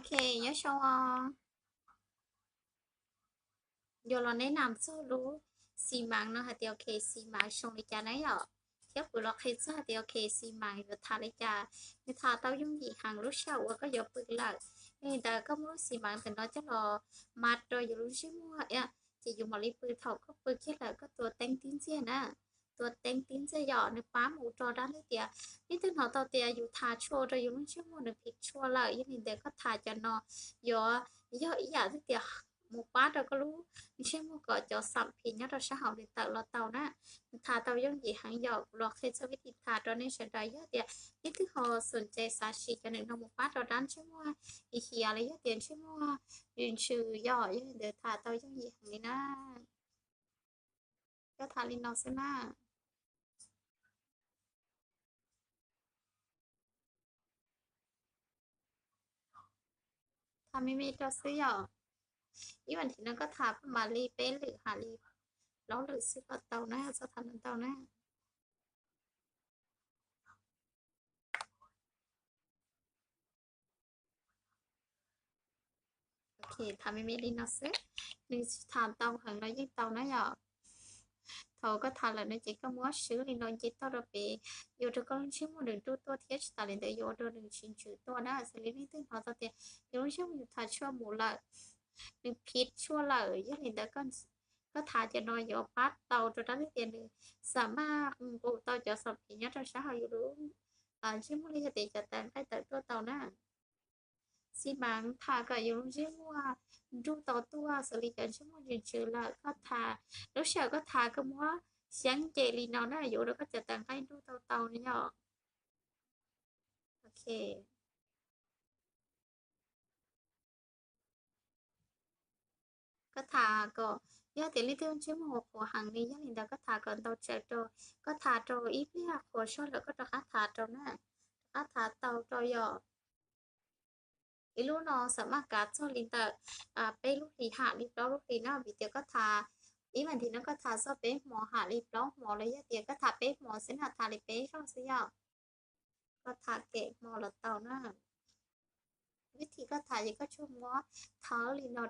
Ok, nyob zoo os. Yuav los neb nam txog lub xi mas no hais tias ok, xi mas zoo li cas na yom, thiab kuv los qhia txog hais tias ok, xi mas yuav tham li cas, nws tham tau yooj yim heev lub sij hawm uas koj yuav pw lawm. Yog li ntawd koj muab lub xi mas ntawm no coj los mas rau yus lub ntsej muag, ces yus mam li pw. Thaum koj pw kiag lawm koj tua teeb tib ntxiag na, tua teeb tib ntxiag yom, nws pab mus rau dab ntawd tias, leej twg hnov tau tias yus tham tshuaj rau yus lub ntsej muag nws phim tshuaj lawm, yog li ntawd koj tham cov no yuav yog ib yam li tias mus pab rau koj lub ntsej muag kom cov xam phim nyob rau sab hauv nws tawm los tau na. Nws tham tau yooj yim heev yom, kuv los qhia txog vib thi tham rau nej sawv daws. Yog tias leej twg ho xom cai xav siv cov nws no mus pab rau dab ntsej muag hiav hiav los yog tias ntsej muag ntsws ntsws yom, yog li ntawd tham tau yooj yim heev li na. Koj tham li no xwb na. Tham me me rau xwb yom. Ib vas thiv no koj tham mam li peb lwm hab li plaub lwm xwb los tau na, txhob tham ntau na. Ok, tham me me li no xwb, nws tsis tham ntau heev los yeej tau na yom. Thaum koj tham lawm no ces koj muab swb li no nce toj rau pem, yuav rau koj lub ntsej muag nws nruj tuaj thiab tsis tas li ntawd yuav ua rau nws tsis ntsws tuaj na. Xws li leej twg hnov tau tias yus lub ntsej muag yus tham tshuaj mus lawm, nws phim tshuaj lawm, yog li ntawd koj tham cov no yuav pab tau rau dab ntawd tias nws xam maj nqus tau cov xam phim nyob rau sab hauv yus lub ntsej muag li yog tias cov tawv nqaij tawm tuaj tau na. Xi mas tham kom yus lub ntsej muag nruj tau tuaj, xws li cov ntsej muag ntsws ntsws lawm koj tham, lub sij hawm koj tham koj muab xyaab nce li no na yuav ua rau koj cov tawv nqaij nruj tau tau na yom. Ok. Koj tham kom, yog tias leej twg ntsej muag qhuav heev li, yog li ntawd koj tham kom ntau tsawv rau, koj tham rau ib pliag qhuav zog lawm koj rov qab tham rau na, rov qab tham tau rau yom. Ib lub no xam maj kav txog li ntawm peb lub hlis ham li plaub lub hlis na, vim tias koj tham ib vas thiv no koj tham txog peb hmo ham li plaub hmo los yog tias koj tham peb hmo xwb na, tham li peb zaug xwb yom. Koj tham kem hmo los tau na. Vib thi koj tham ces koj tsuas muab thawb li no